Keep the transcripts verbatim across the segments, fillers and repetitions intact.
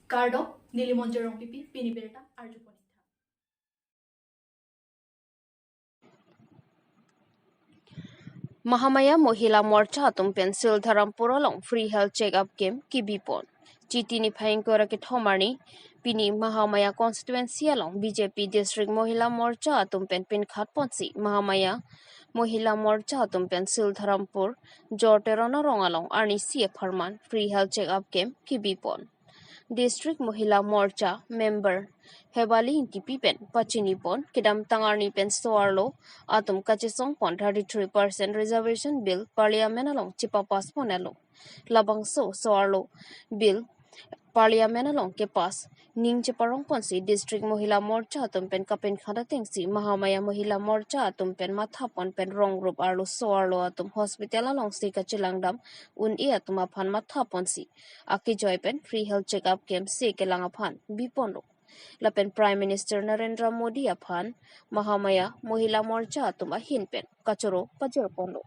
Kardom, neli Monjir Rongpipi, pini birta arjupon. Mahamaya Mohila Morcha atum pen Sildharampur along free health check-up camp kebipon. Chiti niphai ingkoi ra kethom arni, pini Mahamaya constituency along B J P District Mohila Morcha atum pen pinkhat ponsi Mahamaya Mohila Morcha atum pen Sildharampur Jor Teron arong along arnisi apharman free health check-up camp kebipon. District Mohila Morcha member Hebali Ingtipi pen pachinipon, kedamtang arni pen so-arlo atum kachesongpon thirty-three percent reservation bill parliament along chepapass pon alo. Labangso so-arlo bill parliament along kepass ning cheparong ponsi District Mohila Morcha atum pen kapinkhat atengsi Mahamaya Mohila Morcha atum pen mathapon pen rong rup arlo so-arlo atum hospital alongsi kachelangdam un-e atum aphan mathaponsi akejoi pen free health check-up camp si kelang aphan biponlo. Lapen Prime Minister Narendra Modi aphan Mahamaya Mohila Morcha atum ahin pen kachoro pajirponlo.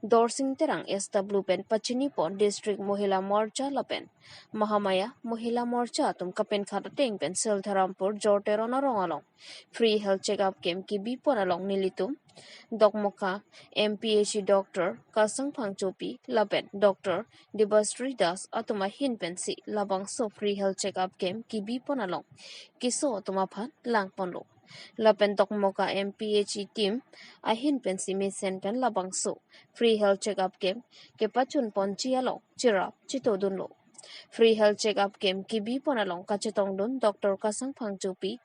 Dorsing Terang S W pen pachinipon District Mohila Morcha lapen Mahamaya Mohila Morcha atum kapinkhat ateng pen Sildharampur Jor Teron arong along free health check-up camp kebipon along nelitum Dokmoka M P H E Doctor Kasang Phangchopi lapen Doctor Debasri Das atum ahin pensi labangso free health check-up camp kebipon along keso atum aphan langponlo. Lapen Dokmoka M P H E team ahin pensi mesen pen labangso free health check-up camp kepachunponji along cherap chetodunlo. Free health check-up camp kebipon along kachetongdun Doctor Kasang Phangchopi,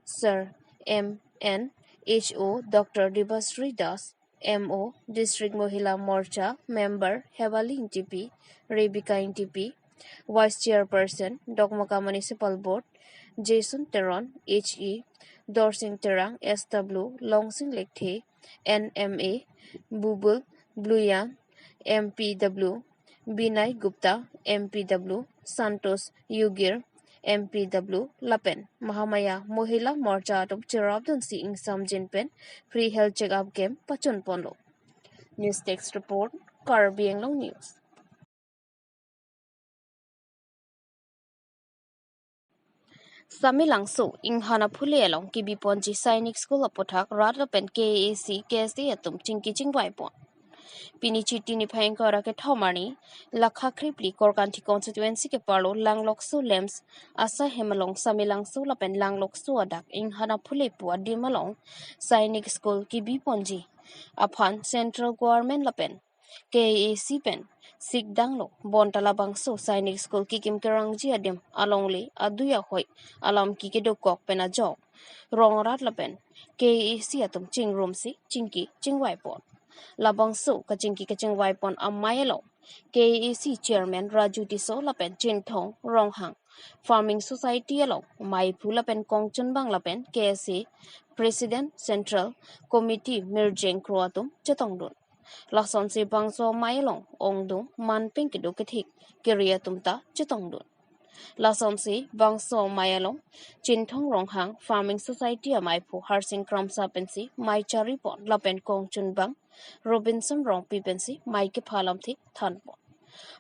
Sir M N H O Doctor Debasri Das, M O, District Mohila Morcha member Hebali Ingtipi, Rebecca Ingtipi, Vice Chairperson, Dokmoka Municipal Board, Jason Teron, H E, Dorsing Terang, S W, Longsing Lekthe, N M A, Bubul Bluyang, M P W, Binay Gupta, M P W, Santosh Yugir, M P W, lapen Mahamaya Mohila Morcha atum cherapdunsi ingsamjin pen free health check-up camp pachunponlo. News Desk Report, Karbi Anglong News. Samelangso, Inghan aphule along kebiponji Sainik School aputhak rat lapen K A A C, K S A atum chingki chingvaipon. Pini Chiti niphai ingkoi ra kethom arni, Lakha Krepli Korkanthi constituency keparlo Langlokso LAMPS asahem along Samelangso lapen Langlokso adak Inghan aphule pu adim along Sainik School kebiponji aphan Central Government lapen K A A C pen sikdanglo. Bonta labangso Sainik School kekim kerangji adim alongle adui ahoi alam kekedokok pen ajok rong rat lapen K A A C atum chingrumsi chingki chingvaipon. Labangso kachingki kachingvaipon amei along K A A C Chairman Raju Tisso lapen Chinthong Ronghang, Farming Society along maiphu lapen kongchunbang lapen K S A President Central Committee Mirjeng Kro atum chetongdun. Lasonsi bangso amei along ongdung manpeng kedo kethik kere atum ta chetongdun. Lasonsi bangso amei along Chinthong Ronghang, Farming Society amaiphu Harsing Kramsa pensi mei charipon lapen kongchunbang Robinson Rongpi pensi mei kepha lamthe thanpon.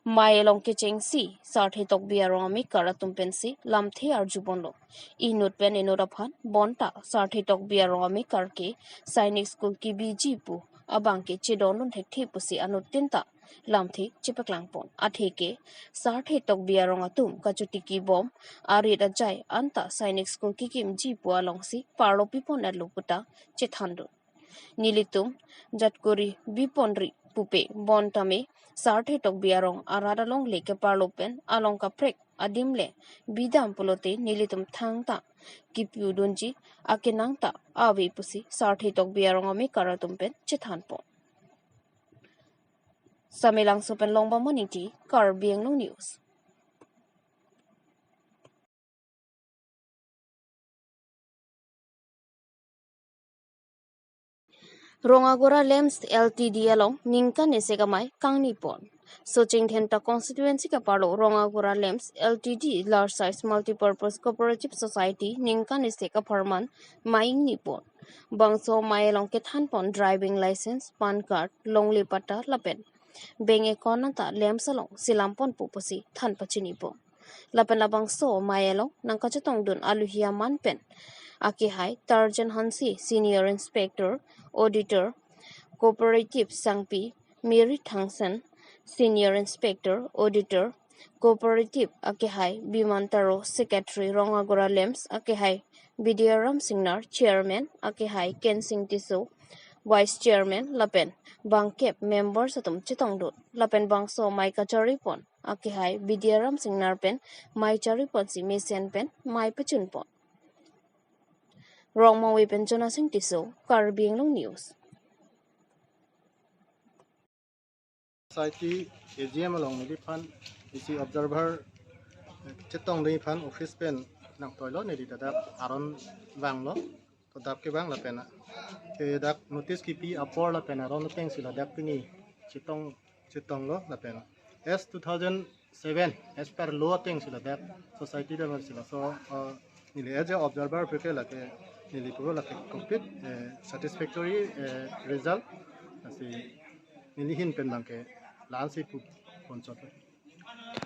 Mei along kechengsi Sarthe Tokbi arong amekar atum pensi lamthe arjuponlo. Inut pen inut aphan bonta Sarthe Tokbi arong amekar ke Sainik School kebiji pu abang ke chedondun thekthe pusi anuttin ta lamthe chepaklangpon. Atheke Sarthe Tokbi arong atum kachotiki bom arit ajai anta Sainik School kekimji pu alongsi parlopipon etlo puta chethandun. Nelitum jatkuri biponri pupe, bonta me Sarthe Tokbi arong arat alongle keparlo pen along kaprek adim le bidam pulote nelitum thangta kepiudunji akenang ta ave pusi Sarthe Tokbi arong amekar atum pen chethanpon. Samelangso pen Longbamon Ingti, Karbi Anglong News. Rongagora LAMPS L T D along ningkan isi amei kangnipon. Socheng Dhenta constituency keparlo Rongagora LAMPS L T D, Large Size Multipurpose Cooperative Society, ningkan isi apharman mei ingnipon. Bangso amei along kethanpon driving license, PAN card, longle patta lapen bank account anta LAMPS along selamponpo pusi than pachinipon. Lapen labangso amei along nangkachetongdun aluhi aman pen akehai Tarjan Hanse, Senior Inspector, Auditor, Cooperative Sangpi, Mary Thangsen, Senior Inspector, Auditor, Cooperative akehai Biman Taro, Secretary Rongagora Lamps, akehai Bidyaram Singnar, Chairman, akehai Kensing Tisso, Vice Chairman, lapen bangkep members atum chetongdun, lapen bangso amei kacharipon akehai Bidyaram Singnar pen amei chariponsi mesen pen amei pachunpon. Rongmongve pen Jonasing Tisso, Karbi Anglong News. Society A G M along neliphan isi observer chetongdunji aphan office pen nangtoilo, neli ladak aron vanglo, to dak kevang lapen ke dak notice kipi apor lapen aron atengsi ladak pini chetong chetonglo lapen as two thousand seven as per law atengsi ladak society level si laso, uh, neli as a observer aphi ke lake neli puro lake complete, eh, satisfactory, eh, result. Lasi neli ahin pen abangke la-ansi pu ponchot.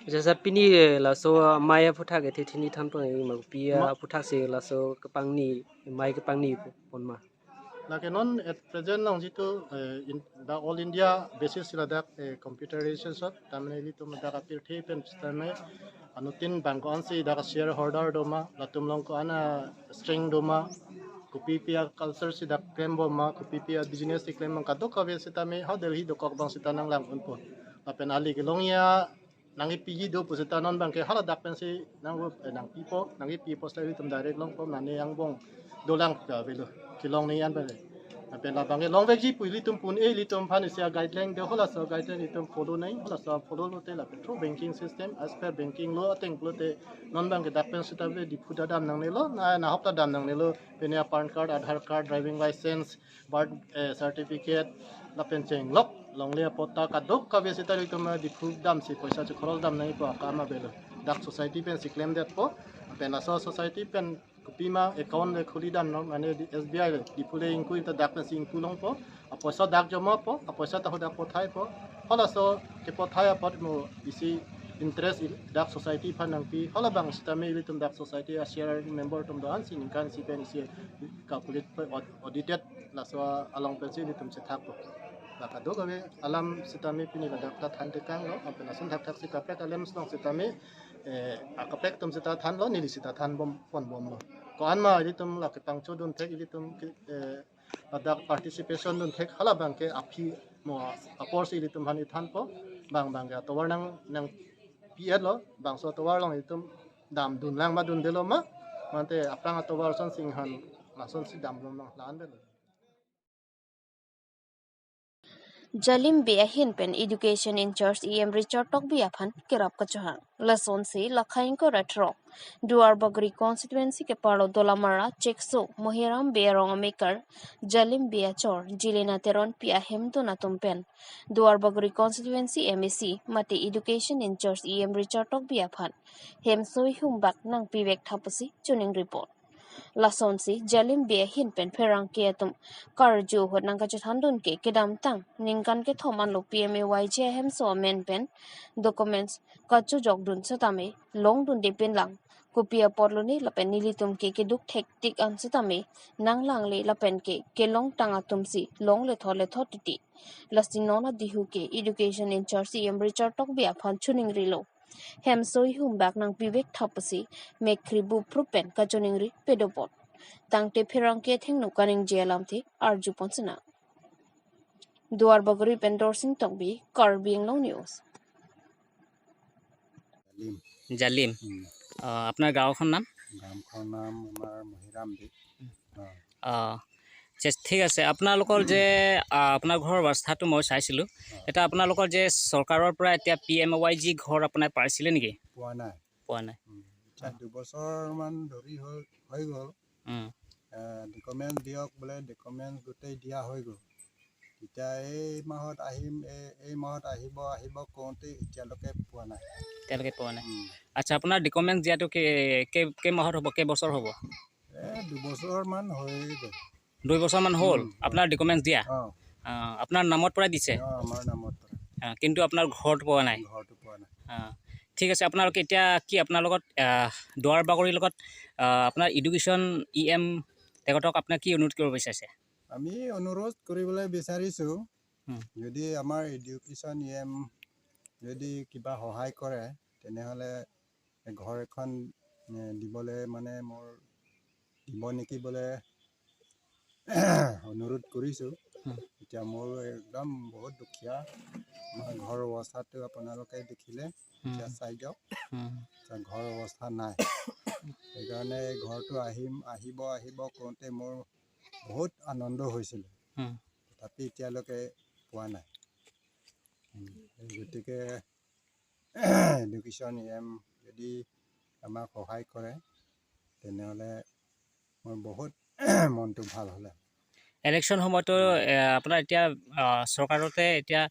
Jasa pini, eh, laso, ah, amei aphuthak ethe thini thanpon ma pi, ah, Ma- aphuthak si laso kepangni, amei kepangni pu- pon ma. Lake non at present along jitu, eh, in the all India basis si ladak, eh, computerization sot, tamne ilitum ladak apirthe pen sitame anuttin abang ko-ansi dak shareholder do ma, latum along ko-an a strength do ma, kopipi a culture si dak klem bom ma, kopipi a business si klem bom, kadokave sitame ha Delhi dokok abang sita nanglang unpo. Lapen ali kelongji a nangkepiji do pusita non abangke haladak pensi nang, eh, nangpipo, nangkepipo sila ilitum direct longpo, mane angbong dolang pu avelo, kelongji an pen. Lapen labangke longvekji pu ilitum pun-e, ilitum aphan isi a guideline do, halaso guideline ilitum follow nangji, halaso follow lote lapen through banking system, as per banking law ateng pulote non abangke dak pen sita ave Diphu ta dam nangnelo, na, nahok ta dam nangnelo, pine a PAN card, Aadhaar card, driving license, birth, eh, certificate, lapen chenglok longle a patta kadokave sita ilitum, eh, Diphu damsi poisa chekhoros dam nangjipo akam avelo. Dak society pensi klemdetpo, lapen laso society pen kopima account le khuli dam non, mane di-, S B I le, Diphu le ingkui ta dak pensi ingkui longpo, apoisa dak jomapo, apoisa ta hadak pothaipo, halaso kepothai apot mo isi interest il-, dak society aphan nangpi, halabang sitame ilitum dak society a share member atum do-ansi ningkan isi pen isi calculate pe aud-, audited laso along pensi ilitum chethakpo. La kadokave alam sitame pini ladak ta thantekanglo, lapen ason thakthak si kaprek a-Lamps along sitame, eh, akaprek atum sita thanlo, neli sita than bom, pon bomlo. Ko-an ma ilitum lake pangchodun thek ilitum ke, eh, ladak participation dun thek halabangke aphi mo aporsi ilitum aphan ithanpo, bang abangke atovar nang, nangpi-etlo, bangso atovar along ilitum damdun lang ma dundelo ma, mate aphrang atovar asonsi inghan lasonsi damlo ma, la-an avelo. Jalim Bey ahin pen Education in-charge E M Richard Tokbi aphan kerap kachohang. Lasonsi lakha ingkoi ra throk Duarbagori constituency keparlo Dolamara, Chekso, Mohiram Bey arong amekar, Jalim Bey achor Jilena Teronpi ahemtun atum pen Duarbagori constituency M A C mate Education in-charge E M Richard Tokbi aphan hemso ihum bak nangpivek tha pusi choningri pon. Lasonsi Jalim Bey ahin pen pherangke atum karju ahut nangkachethandun ke kedamtang ningkan kethom anlo P M A Y G ahemso amen pen documents kachojokdun setame longdunde pinlang, kopi apotlo ne lapen nelitum ke keduk thektik an setame nanglangle lapen ke kelongtang atumsi longle thole thot titi. Lasi non adihu ke Education in-charge E M Richard Tokbi aphan choningrilo. Hemso ihum bak nangpivek tha pusi mekkri buprup pen kachoningri pedopon. Tangte pherangke athengno kaningje alamthe arjupon sina. Duarbagori pen Dorsing Tokbi, Karbi Anglong News. জালিম। জালিম। উম। আহ, আপোনাৰ গাঁওখনৰ নাম? গাঁওখনৰ নাম আমাৰ মহিৰাম দেই। অ। আহ, চে-, ঠিক আছে। আপোনালোকৰ যে, আহ, আপোনাৰ ঘৰৰ অৱস্থাটো মই চাইছিলোঁ। অ। এতিয়া আপোনালোকৰ যে চৰকাৰৰ পৰা এতিয়া পি এম ৱাই জি ঘৰ আপোনাৰ পাইছিলে নেকি? পোৱা নাই। পোৱা নাই। উম, এতিয়া অ। দুবছৰমান ধৰি হৈ, হৈ গ'ল। উম। এ, ডকুমেণ্ট দিয়ক বোলে, ডকুমেণ্ট গোটেই দিয়া হৈ গ'ল। তেতিয়া এই মাহত আহিম, এই, এই মাহত আহিব, আহিব কওঁতে এতিয়ালৈকে পোৱা নাই। এতিয়ালৈকে পোৱা নাই। উম। আচ্ছা, আপোনাৰ ডকুমেণ্ট দিয়াটো কেই, কেই, কেই মাহত হ'ব, কেই বছৰ হ'ব? এ, দুবছৰমান হৈ গ'ল। দুই বছৰমান হ'ল উম, হয়। আপোনাৰ ডকুমেণ্ট দিয়া? অ। অ, আপোনাৰ নামত পৰাই দিছে? অ, আমাৰ নামত পৰাই। অ, কিন্তু আপোনাৰ ঘৰটো পোৱা নাই? ঘৰটো পোৱা নাই। অ, ঠিক আছে, আপোনালোকে এতিয়া কি আপোনাৰ লগত, আহ, দুৱাৰ বাগৰিৰ লগত, আহ, আপোনাৰ এডুকেশ্যন ই এম তেখেতক আপোনাক কি অনুৰোধ কৰিব বিচাৰিছে? আমি অনুৰোধ কৰিবলৈ বিচাৰিছো, হুম। যদি আমাৰ এডুকেশ্যন ই এম যদি কিবা সহায় কৰে, তেনেহ'লে ঘৰ এখন, এ, দিবলৈ মানে মোৰ দিব নেকি বোলে অনুৰোধ কৰিছো। হুম। এতিয়া মোৰ একদম বহুত দুখীয়া, আমাৰ ঘৰৰ অৱস্থাটো আপোনালোকে দেখিলে, হুম। এতিয়া চাই দিয়ক। হুম। এতিয়া ঘৰৰ অৱস্থা নাই। সেইকাৰণে এই ঘৰটো আহিম, আহিব, আহিব কওঁতে মোৰ বহুত আনন্দ হৈছিলে। হুম। তথাপি এতিয়ালৈকে পোৱা নাই। উম, গতিকে এডুকেশ্যন ই এম যদি আমাক সহায় কৰে, তেনেহ'লে মোৰ বহুত মনটো ভাল হ'লে। ইলেকশ্যন সময়তো, এ, আপোনাৰ এতিয়া, আহ, চৰকাৰতে এতিয়া,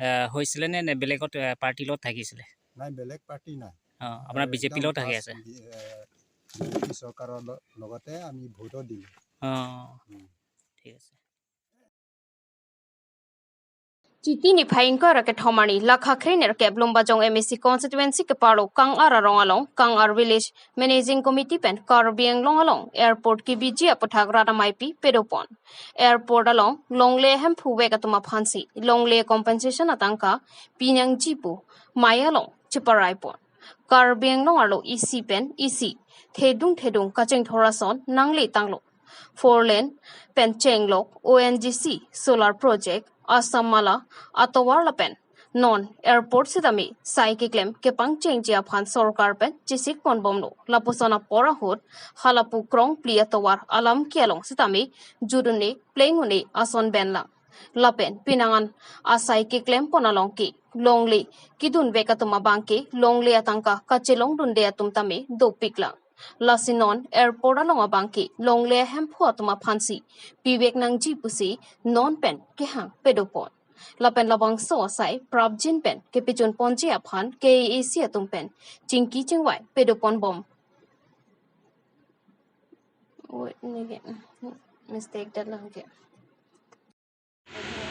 আহ, হৈছিলে নে, নে বেলেগত, আহ, পাৰ্টিৰ লগত থাকিছিলে? নাই, বেলেগ পাৰ্টি নাই। অ, আপোনাৰ আৰু বিজেপিৰ একদম লগত থাকি ফাৰ্ষ্ট আছে? বি-, এ, বিজেপি চৰকাৰৰ ল-, লগতে আমি ভোটো দিলোঁ। অ, উম। ঠিক আছে। Chiti niphai ingkoi ra kethom arni, lakha kre nerkep Lumbajong M A C constituency keparlo Kangar arong along, Kangar Village Managing Committee pen Karbi Anglong along airport kebiji aputhak rat ameipi pedopon. Airport along longle hemphu vek atum aphansi longle compensation atangka pinangji pu mei along cheparaipon. Karbi Anglong arlo isi pen isi thedung thedung kachingthor ason nangle tanglo. Four lane pen chenglok O N G C solar project, Assam Mala atovar lapen non airport sitame sai keklem kepangchengji aphan sorkar pen chesikpon bomlo. Lapuson apor ahut halapu krongpli atovar alam ke along sitame jut un-e pleng un-e ason benlang. Lapen pinangan asai keklempon along ke longle kedun vek atum abang ke longle atangka kachelongdunde atum tame dopiklang. Lasi non airport along abang ke longle hemphu atum aphansi pivek nangji pusi non pen kehang pedopon. Lapen labangso asai prapjin pen kepijun ponji aphan K A A C atum pen chingki chingvai pedopon bom. Wait, nege, mistake dak lang ke.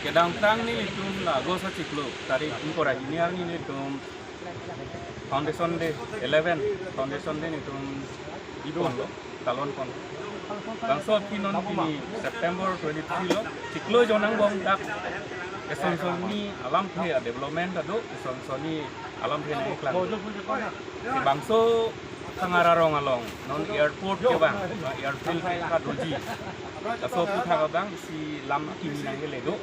Kedamtang nelitum la August achiklo tarik ingkoi ra hini arni nelitum Foundation Day, eleven Foundation Day nelitum iponlo, kalonpon. Bangso aphi non pini September twenty-three lo chiklo jon angbong dak eson sonni alamthe a-development ado, eson sonni alamthe nangklang. Bangso Kangar arong along non airport kevang, airfield kadoji. Laso aputhak abang isi lam kimi nangle do.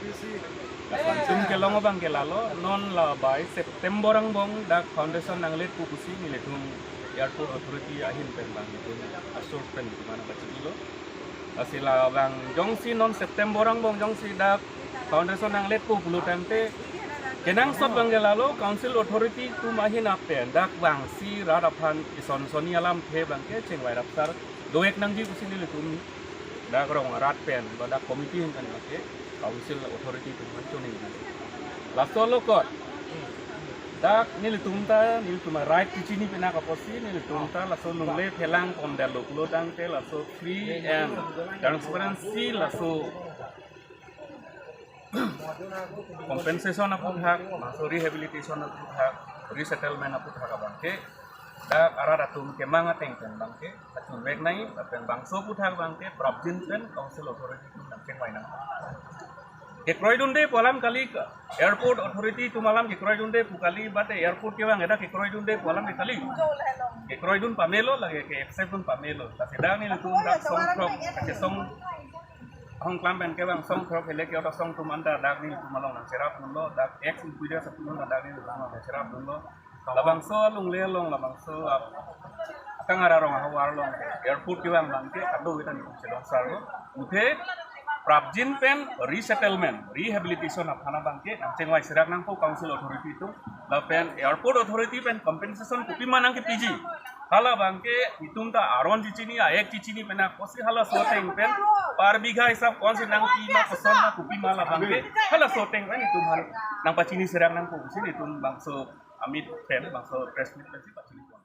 Laso itum kelong abang ke lalo, non la bai September angbong dak foundation nanglet pu pusi nelitum airport authority ahin pen bang itum asur pen itum anak kachilo. Lasi labang jongsi non September angbong jongsi dak foundation nanglet pu pulo tangte, kenangsot abang ke lalo council authority atum ahin pen dak bangsi rat aphan eson sonni alamthe abang ke chingvai rapsar dovek nangji pusi nelitum dak rong arat pen ba dak committee ahin pen abang ke council authority atum aphan choningri. Laso along kot dak nelitum ta, nelitum a-right kechini penak apotsi nelitum ta laso longle phelang pondetlo pulo tangte laso free and transparency laso compensation aputhak, laso rehabilitation aputhak, resettlement aputhak abang ke dak arat atum kemang ateng pen abang ke kachunvek nangji, lapen bangso aputhak abang ke prapjin pen council authority atum nangchingvai nang. Kekroidunde pu alam kali, airport authority atum alam kekroidunde pu kali, but airport kevang dak kekroidunde pu alam ke kali. Kekroidun pamelo, lake ke-accept dun pamelo. Lasi dak nelitum dak song throk, ke song hong klam pen kevang song throk hele ke ota song atum anta dak nelitum along nangcherapdunlo, dak ex impeders atum anta dak nelitum along nangcherapdunlo. Labangso longle along, labangso ap-, Kangar arong ahavar along airport kevang abang ke kado kita ni chedong sarlo. Puthe prapjin pen resettlement, rehabilitation aphan abang ke nangchingvai serak nangpo council authority atum. Lapen airport authority pen compensation kopima nangkepiji, hala abang ke itum ta aron chechini, a-ek chechini penak apotsi halaso ateng pen per bigha hisap konsi nangpi ma, koson ma, kopima labang ke halaso ateng pen itum aphan nangpachini serak nangpo pusi itum bangso amit pen, bangso press meet pensi pachini.